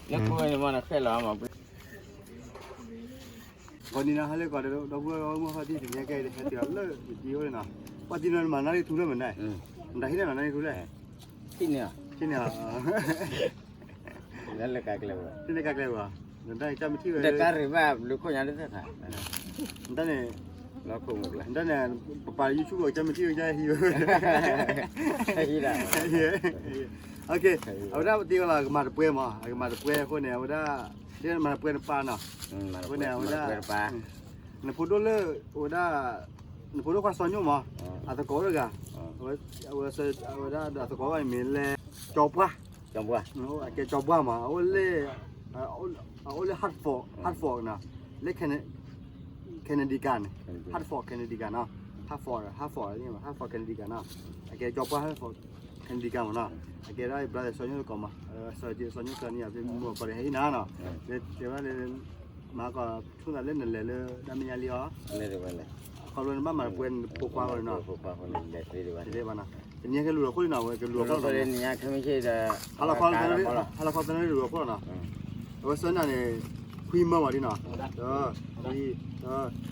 လၢခိၣ်န့ၣ်မ့ၢ်နဃဲလီၤမး, ဂီၤနံၤနၤဟါလၢကီးဒီပုၢ်ဝဲၢ်မုၣ်ဟီၣ်တံၢ်တနံၤကဲဒီးဟဲတုၤလီၤလၢယတံၤအိၣ်န့ၣ်နီၤ, ပှၤတံၤနီၤမၤနၢ်လံထူလၢမနုၤ, နတၢ်ဟံးန့ၢ်မၤနၢ်လံထူလဲၣ်, ဟံးန့ၢ်, ဟံးန့ၢ်လီၤ, လၢကါကျဲ, ဟံးန့ၢ်ကါကျဲဘၣ်, နတၢ်ကမထံၣ်ဝဲ, တၢ်ရ့ဘၣ်ဘျုးခိၣ်ညါလၢသ့ၣ်ခါ, နတၢ်န့ၣ်, နတၢ်န့ၣ်, ပပာ် YouTube ကမထံၣ်ဝဲကဟံးဝဲ, ဟံးဒၣ်, အဝဲဒၣ်ပတံၤလီၤ အကမၤတပွဲမး အကမၤတပွဲအဃိန့ၣ် အဝဲဒၣ်, မၤတပွဲနပၢ်နီၤ, အဃိန့ၣ် အဝဲဒၣ်, နဖိဒိၣ်လၢ, အဝဲဒၣ်, နဖိဒိၣ်ခွါစီၤညိၣ်မး, အသကိးအိၣ်တဂၤ, အဝဲဒၣ်ဒီးအသကိးဘၣ်န့ၣ်မ့ၢ်လဲၣ်, ကၠီပှၢ်, အကဲကၠီပှၢ်မး အအိၣ်လၢ, အအိၣ်လၢ Hartford, Hartford နီၤ, လၢ Connecticut န့ၣ်, Hartford Connecticut နီၤ, Hartford, Hartford, Hartford Connecticut နီၤ, အကဲကၠီပှၢ် Hartford Connecticut မးနီၤ, အကဲဒၣ် brother စီၤညိၣ်တကိးမး, စီၤညိၣ်စီၤညိၣ် မ့ၢ်ကိးဒီးဟဲဟံးနၤနီၤ, တဲဘၣ်လၢ, မၤကီး ဆိသးလၢနလဲၤလၢတၢ်မဲာ်ညါလံအီၤ, ခီဖျိနဘၣ်မၤတပွဲနဖိခွါဃီန့ၣ်နီၤ, တနံၤဟဲကလူၤလီၤခိၣ်လံနီၤ, ဝဲကလူၤလီၤခိၣ်လီၤ, ဟါလီၤခီသနၣ်ရံၣ်လူၤလီၤခိၣ်လီၤနီၤ, အဝဲဆၢနၤန့ၣ်, ခွံမၢဝဲဒ်နီၤ, တ, လွံၢ်, တ,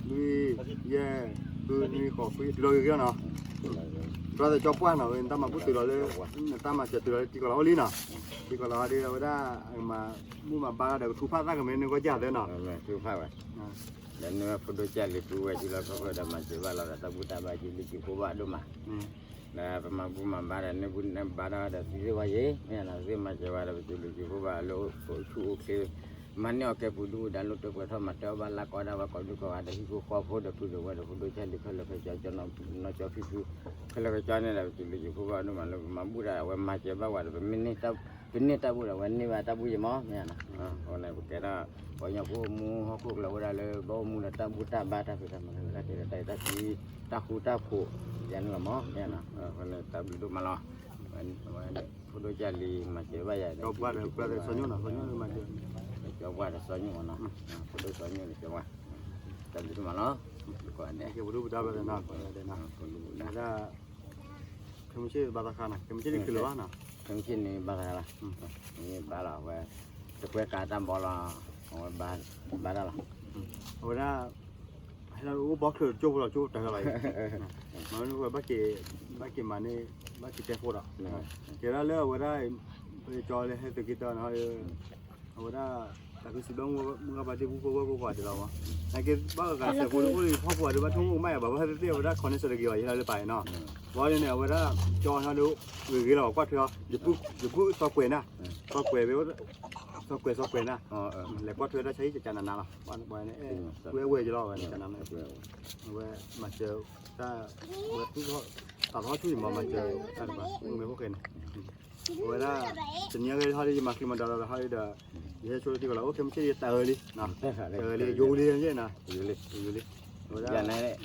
လွံၢ်, ယဲၢ်, ဃု, နွံ, ဃိး, ခွံ, တုၤလီၤဂ့ၤဂ့ၤလီၤနီၤ, brother ကၠီပှၢ်နီၤ, ဝဲနတၢ်မၤဘူၣ်တုၤလီၤလၢ, နတၢ်မၤစၢၤတုၤလီၤလၢတံၤကီၢ်လီၤအိၣ်လံနီၤ, တံၤကီၢ်လီၤဒီး အဝဲဒၣ်အကမၤဘူၣ်မၤဘါဒီးကထူဖးသၣ်ကမဲာ်န့ၣ်ဂီၢ်ကၢ်သဲနီၤ, ထူဖးဝဲ, ဒီးနဖိဒိၣ်ကၢ်လံၤပုၢ်ဝဲၢ်စုလီၢ်ခီၣ်ခိၣ်ဒီးမၤစၢၤဘၣ်လီၤဒီးတၢ်ဘူၣ်တၢ်ဘါကလံၤကဖိဘၣ်ဒိၣ်မး ဒီးပမၤဘူၣ်မၤဘါဒီးန့ၢ်ဘူၣ်န့ၢ်ဘါဒီးသံသ့ၣ်ဝဲယံၤ, မ့ၢ်နသ့ၣ်မၤစၢၤဝဲဒီးပစူးလံၤကဖိဘၣ်လၢအိၣ်ဆူၣ်အိၣ်ချ့, မၤန့ၢ်အီၣ်ကဲပူၤဒူၣ်ပူၤဒါလိာ်တၢၢ်ပှဲၤထီၣ်မၤတၢ်အီၣ်ဘၣ်လၢကီၢ်ဒၣ်ဝဲ ကီၢ်ဒူၣ်ကီၢ်ဂၤဒီးဟံၣ်ဖိဃီဖိဒီးဖုဒီးဝဲဒီးဖိဒိၣ်ကၢ်လံၤခဲလၢာ်ခဲဆ့ကၠီနီၢ်ကၠီဖံဖု, ခဲလၢာ်ခဲဆ့န့ၣ်ဒီးပစူးလံၤကဖိဘၣ်ဒိၣ်မးလၢပမၤဘူၣ်ဒီးအဝဲမၤစၢၤဘၣ်ဝဲဒီးပမ့ၢ်န့ၢ်တၢ်, ပန့ၢ်တၢ်ဘူၣ်ဒီးအဝဲန့ၢ်ဘၣ်တၢ်ဘူၣ်ယံၤမး မ့ၢ်န, အဃိန့ၣ် ပကဲဒၣ်, ပှၤကညီဖိမူဟီၣ်ခိၣ်ကျၢၢ်ဝဲဒၣ်လၢဘၣ်အိၣ်မူဒီးတၢ်ဘူၣ်တၢ်ဘါတၢ်ဖံးတၢ်မၤတၢ်ကဲဒီးတၢ်အဲၣ်တၢ်ကွံ, တၢ်ဃူတၢ်ဖိး, ယၤန့ၣ်လီၤမး မ့ၢ်န, အဃိန့ၣ်တၢ်ဘျုးဒိၣ်မးလီၤ, ဝဲ, ဖိဒိၣ်ကၢ်လံၤမၤစၢၤဘၣ်ယၤ, ကၠီပှၢ်ဒီးစီၤညိၣ်နီၤ, စီၤညိၣ်မၤစၢၤ, ကၠီပှၢ်ဒီးစီၤညိၣ်မနီၤ, ဖိဒိၣ်စီၤညိၣ်န့ၣ်ကၠီပှၢ်, တၢ်ဘျုးဒိၣ်မးလီၤ, ကဲပဒိၣ်ပဒါဘၣ်ဒီးနီၤ, ဝဲဒၣ်, ခဲမုၢ်ဆ့ၣ်ဘါသးခါနီၤ, ခဲမုၢ်ဆ့ၣ်န့ၣ်ကလုာ်ဘၣ်နီၤ, ခဲမုၢ်ဆ့ၣ်န့ၣ်ဘါသးခါလီၤ, န့ၣ်ဘါလီၤဝဲ, တပှဲၤကးတၢ်ဘီလီၤ, အဝဲ, ဘါတၢ်လီၤ, အဝဲဒၣ်, ဟဲလၢအိၣ်ဘီချၢၣ်တကၠိဖိလီၤ ကၠိတၢ်ဟဲလီၤအံၤ, မၤဝဲ, ဘၣ်က့ၤမၤန့ၢ်, ဘၣ်က့ၤတဲဖိဒီး, ကဲဒၣ်လၢအဝဲဒၣ်, ကၠီလၢဟဲသုးက့တၢ်နီၤ, အဝဲဒၣ်, တၢ်ကစံးဘၣ်မုၢ်ဂၤဘၣ်ဒ့ၣ်ပူဖိဝဲၢ်ကိးဂၤဒဲးလီၤမး, နာ်က့ဘၣ်ဂၤစဲးဖိလၢအိၣ်လၢဖီၣ်ပူၤဂၤဒဲးဘၣ်ထိၣ်မူကမၣ်ယၤဘၣ် ဘၣ်ဟဲသ့ၣ်သ့ၣ်အဝဲဒၣ် ခီန့ၣ်စၢၤတဂ့ၤဘၣ် ယဟဲလၢပာ်အံၤနီၤ, ဘီန့ၣ်န့ၣ် အဝဲဒၣ်, ကၠီဟဲဒီး, ဂ့ၤဂ့ၤလီၤ ကွၢ်ထွဲအီၤ, ယပုၢ်စီၤကွဲးနၤ, စီၤကွဲး, စီၤကွဲးစီၤကွဲးနၤ, လဲၤကွၢ်ထွဲတၢ်ဆါဟံၣ်ကကနၤနၤလီၤ, ဝဲန့ၣ်, ဝဲဝဲယလီၤဝဲန့ၣ်ကနၤ, အဝဲ, မၤစၢၤ, တၢ်, ဝဲ, တၢ်ထီၣ်ဆူၣ်ယမၤ မၤစၢၤ, တၢ်တဘၣ်, မ့ၢ်ဖိၣ်ဃဲန့ၣ် အဝဲဒၣ်, တနံၤအံၤဟီဒ်ယမၤချံမၤဒီးလီၤဒီးဟီဒ်ဒီး, ယဟဲဆိလၢထံကီၢ်လီၤ အိၣ်ခဲမုၢ်ဆ့ၣ်ယတၢ်အၢလံ, တၢ်အၢလံ ယိၤလံယဲနီၤ, ယိၤလံ, အဝဲဒၣ်,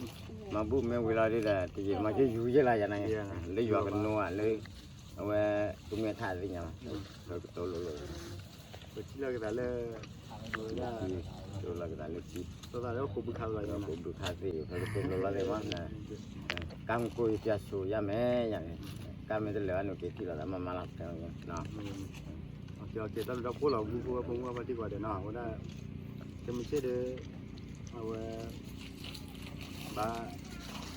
မၤဘူၣ်မ့ၢ်ဝံၤလီၤဒ်ဒီး တယံာ်မၤက့ၤယူၤယဲလီၤယၤန့ၣ်, လၢယွၤကနိအီၤလၢ, အဝဲ, သူမ့ၢ်ထးသ့ၣ်ညါလီၤ, ကတိၤလိၤလိၤ ပထံၣ်လီၤက့ၤသးလၢ, အဝဲဒၣ်, ကတိၤလီၤက့ၤသးလၢထံ, သးလၢဟီၣ်ခိၣ်ဘုခါလီၤ, ဟီၣ်ခိၣ်ဘုခါသ့ၣ် ပကတိၤလိၤလိၤသ့ၣ်မး, ကါမကိၢ်ယပြၢ်ဆိယါမဲာ်, ကါမ့ၢ်တလၢာ်ဘၣ်န့ၣ် က့ၤထံၣ်လိာ်သးမးမးလီၤ, တၢ်ဘျုးတၢ်ဖှိၣ်လီၤ မူဖိဝဲဖိမုၣ်ဖိဘၣ်ဒံးကိးဂၤဒဲးနီၤ အဝဲဒၣ်, ခဲမုၢ်ဆ့ၣ်ဒီး, အဝဲ ဘၣ်,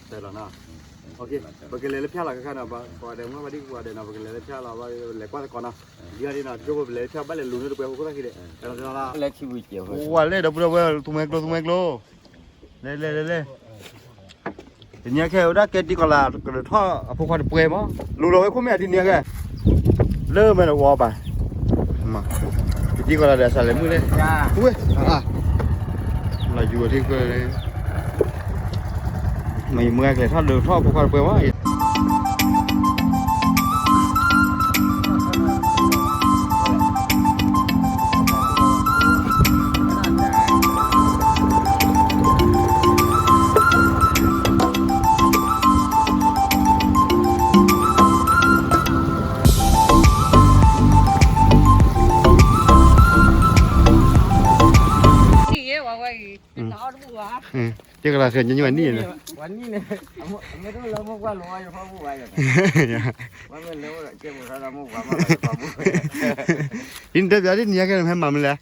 တဲလီၤနီၤ, ပကလဲၤလၢဖၠၣ်လီၤခါခါနီၤ ကိးဂၤဒဲး မုၢ်ဘၣ်ဒံးကိးဂၤဒဲးနီၤ ပကလဲၤလၢဖၠၣ်လီၤ ဘၣ်လဲၤကွၢ်သကိးနီၤ, ဒ်အံၤနီၤ ကၠိဖိပလဲၤလၢဖၠၣ် ဘၣ်လဲၤလူၤန့ၢ်တပှဲၤဖိခိၣ်သၣ်ခံဒီး, လၢခံဝံၤကဲး, ဝဲလဲၣ်ဒီပုၢ်ဒီဝဲၢ် သူမှဲကျိ သူမှဲကျိ, လဲၤလဲၤလဲၤလဲၤ တနံၤခဲအံၤဝဲဒၣ်ကဲတံၤကီၢ်လၢ် ကလဲၤထီၣ်အဖိခွါတပှဲၤမး လူၤလီၤဝဲခိၣ်မ့ၢ်အတနံၤခဲ, လၢမဲာ်တဝီပၤ, ကဲတံၤကီၢ်လၢ်ဒီးစးလဲၤမုၢ်လဲၣ်, ဝဲ, လီၤယူၤအီၤထံၣ်ဃၢလၢ, မ့ၢ်ယမုၢ်ဂၤကလဲၤထီၣ်ဒုးထီၣ်အဖိခွါတပှဲၤမး ယဲဝဲအံၤ, အ့, ကဲကလၤစၢၤညီညီဝဲနံၣ်န့ၣ်, ဝဲနံၣ်န့ၣ်, အမ့ၢ်တအိၣ်လၢမိၢ်ပှၢ်လိၤဝဲယဖီပူၤဘၣ်ယ, ဝဲမ့ၢ်လၢအိၣ်ဒီးကဲပူၤထီၣ်ဒီးမိၢ်ပှၢ်မ့ၢ်လီၤယဖီပူၤ, ဒ်နတဲပျးဒ်နံၤဟဲကဲနဟဲမၤမနုၤလဲၣ်,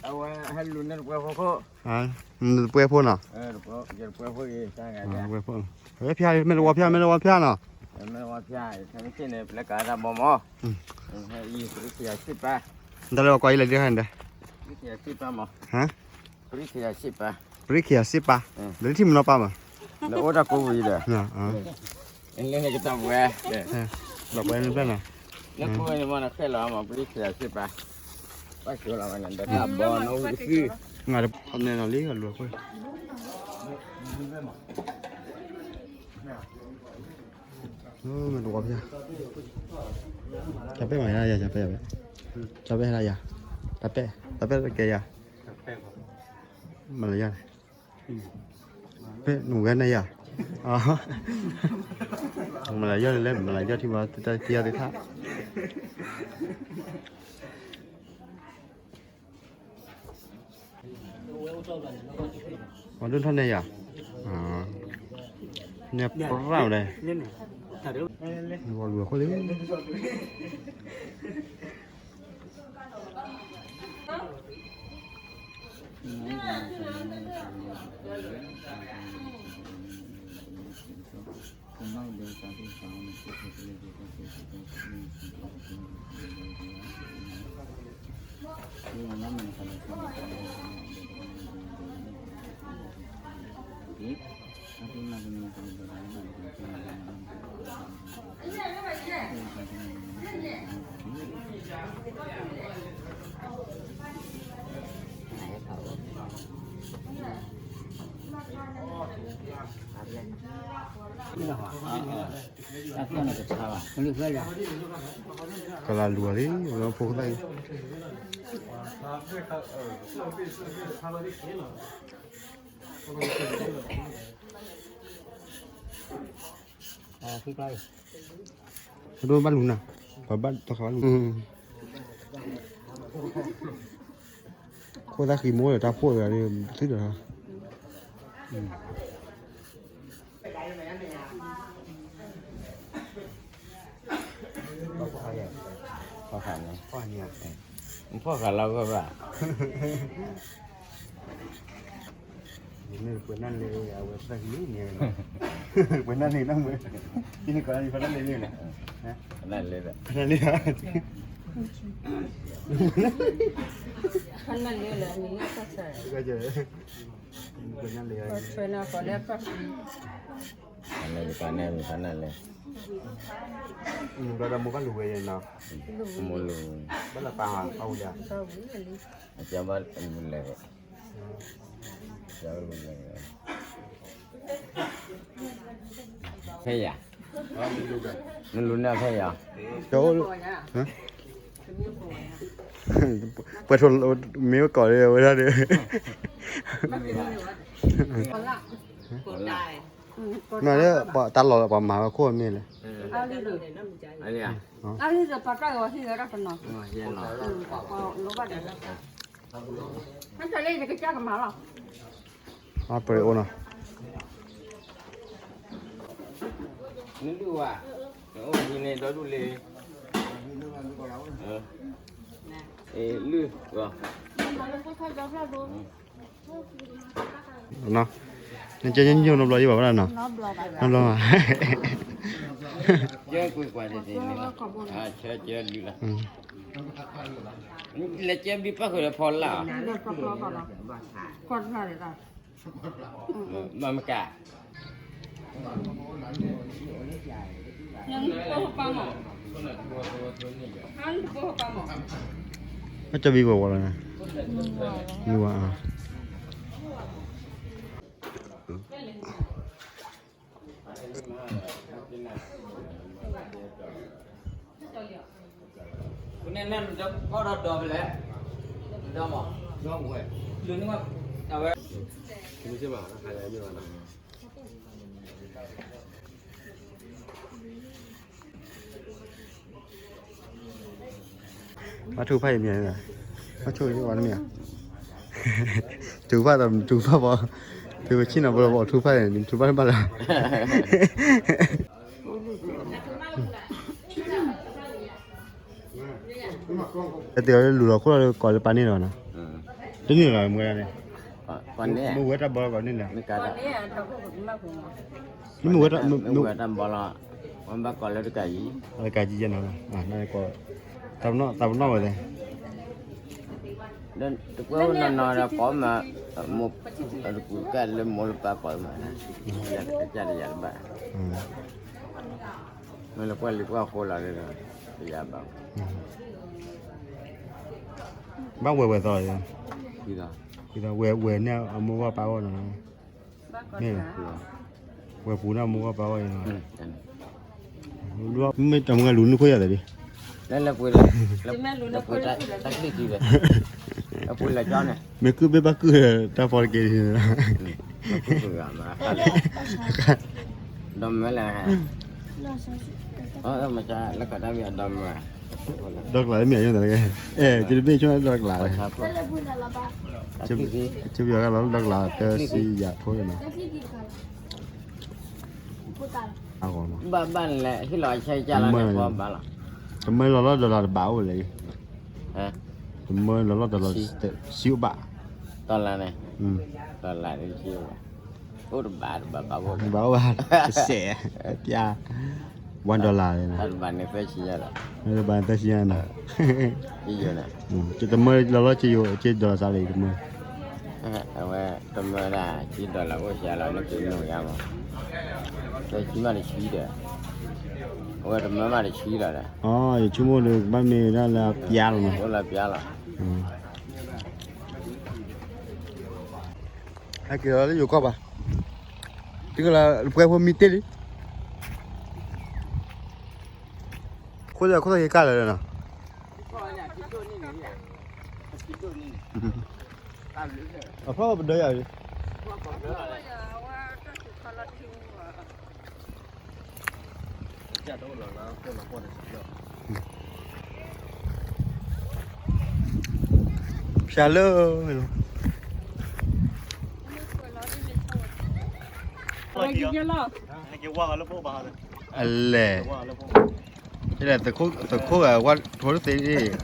အဝဲဟဲလူၤန့ၢ်တပှဲၤဖိခိၣ်, နတပှဲၤဖိနီၤ, တပှဲၤဖိ, ဖၠါ, မ့ၢ်တဝီဖၠါ, မ့ၢ်တဝီဖၠါနီၤ, မ့ၢ်တဝီဖၠါ, ဖဲမ့ၢ်န့ၣ် ပလဲၤကၤတၢ်ဘီမး, ပရံခယၤစံးပၢ်, နတၢ်လၢဝဲကွၢ်အံၤလဲၤဒ်ဟဲန့ၣ်, ပရံခယၤစံးပၢ်မး, ပရံခယၤစံးပၢ်, ပရံခယၤစံးပၢ်, လၢထံမနီၤပၢ်မး, လၢအိၣ်တၢ်ကိးပူၤအံၤဒီး, လၢကတၢၢ်ပဝဲ, လီၤပှဲၤနဖျၢၣ်နီၤ, လၢကိးဝဲန့ၣ်မးနဃဲလီၤမး ပရံခယၤစံးပၢ်, ဘၣ်ဆိလီၤဝဲန့ၣ် ဒီးတၢ်ဘီနီၣ်ဝံၤတသ့, န့ၣ်နီၤလံ အလူၤအဃိ မ့ၢ်တဝီဖၠါ, ကပဲၣ်မၤယါယၤ, ကပဲၣ်ယၤ, ကပဲၣ်ဟဲလၢယၤ, တၢ်ပဲၣ်, တၢ်ပဲၣ်တကဲယၤ, မၤလၢယၤန့ၣ်, ပဲၣ်နဝဲန့ၣ်ယၤ, မၤလၢယၤလဲၣ်, မၤလၢယၤထံမၤတၢ်သံယၤသ့ၣ်ထၣ် ပှၤဒိၣ်ထီၣ်န့ၢ်ယၤ, န့ၣ်ပြၢ်ဝဲဒၣ်, ဝီလူၤအဃိလံ, ကလၤလူၤလံ ဖိသၣ်အံၤ အဒိဘၣ်လူၤနၤ, ပှၤဘၣ်တခါဘၣ်လူၤ, ခိၣ်သၣ်ဃံမိၢ်ဒီးတၢ်ဖှိၣ်တဂၤဒီး သုဒီး, ဖီၣ်ဃာ်လီၤဂီၢ်ဘၣ် မ့ၢ်ပှၤနၢ်လဲၤအဝဲသၢဂၤန့ၣ်, ပှၤနၢ်လဲၤနၢ်မုာ်, ယန့ၣ်ကိးနၢ်လဲၤန့ၣ်လီၤ, နၢ်လဲၤ, နၢ်လဲၤ, နၢ်လဲၤလၢနံၤလၢကစၢ်, ပှၤနၢ်လဲၤ, ပှၤနၢ်လဲၤ, ပှၤနၢ်လဲၤ, ဘၣ်လီၤပာ်ဟးအဝ်ယၤ, အကဘၣ်လူၤလဲၤ, ဖဲယၤ, နလူၤန့ၢ်ဖဲယၤ, ပှၤထိၣ်မ့ၢ်ကိးလၢဝဲဒၣ်ဒီး, နလၢပှၤတၢ်လီၢ်လၢပှၤမၤဝဲခိၣ်မ့ၢ်လဲၣ်, အလံ, အပှ့ၤအိၣ်နီၤ, နလုၢ်ဝါ, နအိၣ်မံၤန့ၣ်ဒီဒူၣ်လံ, လုၢ်, နကဲညိၣ်နီတဘျီယဘၣ်ဝဲဒၣ်နီၤ, နီတဘျီဘၣ်, ကဲကွံာ်ကွၢ်တ့ၢ်တ့ၢ်န့ၣ်, ဆဲကဲလုၢ်လီၤ, လဲၤကဲဘံပၣ်ဃုာ်ဒီးဖီလာ်, မ့ၢ်မကး အကဘံဝဲဝဲလီၤ, မုၢ်ဝါအါ, ဘၣ်ထူၣ်ဖးယံၤမ့ၢ်, ဘၣ်ထူၣ်ဝဲတမ့ၢ်ဧါ, ထုးဖးဒီး ထုးဖးဘီ, ထုးဖးဆ့ၣ်နီၤ ပလီၢ်ဘီ ထုးဖးန့ၣ် ထုးဖးန့ၣ်ဘၣ်လီၤ. တၢ်တ့ၢ်အီၤလၢလူၤလီၤခိၣ်လီၤလၢကီးလၢပာ်န့ၢ်လီၤနီၤ, တန့ၢ်လီၤမ့ၢ်ဝဲဒၣ်န့ၣ်, မ့ၢ်ဝဲတၢ်ဘီလီၤကီးန့ၢ်လီၤ, မ့ၢ်ဝဲတၢ်ဘီလီၤ, ဝဲဘၣ်ကီးလၢတကးယံၤ, တကးယံၤယဲနီၤ, တၢ်ပနီၣ်ဝဲလဲၣ် တကွဲဝဲနီၢ်နီၢ်ဒီးကိးမး, တကူကဲလၢမိၢ်လၢပၢ်ကိးမး, ကစၢ်တယၤတဘၣ်, မ့ၢ်လၢပှၤလံၤပှၤဃိလီၤဒီး, တယၤဘၣ်, ဘၣ်ဝဲၤဝဲၤသီ, ဝဲၤန့ၢ်အမိၢ်ဂီၢ်ပၢ်ဂီၢ်နီၤ, မ့ၢ်, ဝဲၤပူၤန့ၣ်အမိၢ်ဂီၢ်ပၢ်ဂီၢ်အံၤနီၤ, မ့ၢ်တမုၢ်လူၤနုာ်ခိၣ်ယၤသးဒ် လၢပှ့ၤ, လၢပှ့ၤတၢ်ချံၣ်တံၢ်ဒီး, လၢပှ့ၤလၢကၠီန့ၣ်, မ့ၢ်ကုၢ်ဘ့ၣ်ဘၣ်ကုၢ်တၢ်ဖီတက့ၢ်, ဒီးမၢလဲၣ်, လၢကတၢၢ်ဘၣ်ဒီး, ဒီကလးလၢမ့ၢ်အယိၣ်တၢ်လၢ, အဲ ကတဘ့ၣ်ဆိဒီကလး, ကပယီၤကလီဒီကလး တၢ်စံယၤဖိနီၤ ဘၣ်ဘၣ်န့ၣ်လဲၣ် ဟ့ၣ်လီၤအဆဲကလါန့ၣ် ဘၣ်လီၤ, တမၢလီၤလီၢ်ဒီးလီၤတဘးအိၣ်လဲၣ်, တမၢလီၤလီၢ်ဒီးလီၤစံးအိၣ်ဘၣ်, ဒီလါန့ၣ်, ဒီလါန့ၣ်စံးအိၣ်ဘၣ်, အိၣ်တဘးတဘးဘၣ်အိၣ်, ဘၣ်အိၣ်ဘၣ်, တစဲး, ပျါ, one dollar, တဘးန့ၣ်သၢဆံညါဒီး, တဘးန့ၣ်သၢဆံညါနီၤ, တမၢလီၤလီၢ်စံးယိၤ စံးဒီးလီၤစးလၢတမၢ အဝဲတမၢဒၣ် စံးဒီးလၢအိၣ်စှၤလီၤ နက့ၤနုာ်ယါမး, တဆံမးတဆံဒီး, အဝဲတမၢမးတဆံလီၤဒီး, ယဆိကမိၣ်ဒီး ကဘၣ်မ့ၢ်ဒၣ်လၢအပျါလီၤနီၤ, အိၣ်လၢပျါလီၤ, ဟဲက့ၤလီၤလၢယိၤကီၢ်ဘၣ်, တုၤကလၢပှဲၤဖိမံတ့ၢ်လံ, ခိၣ်သးခိၣ်သးက့ၤကၢ်လၢာ်နီၤ, အဖီပဒၢယၤ, ဖျါလၢ, အလဲၣ်, တလဲၣ်သခိၣ်ဂၤဝါထိတသ့, လီၤ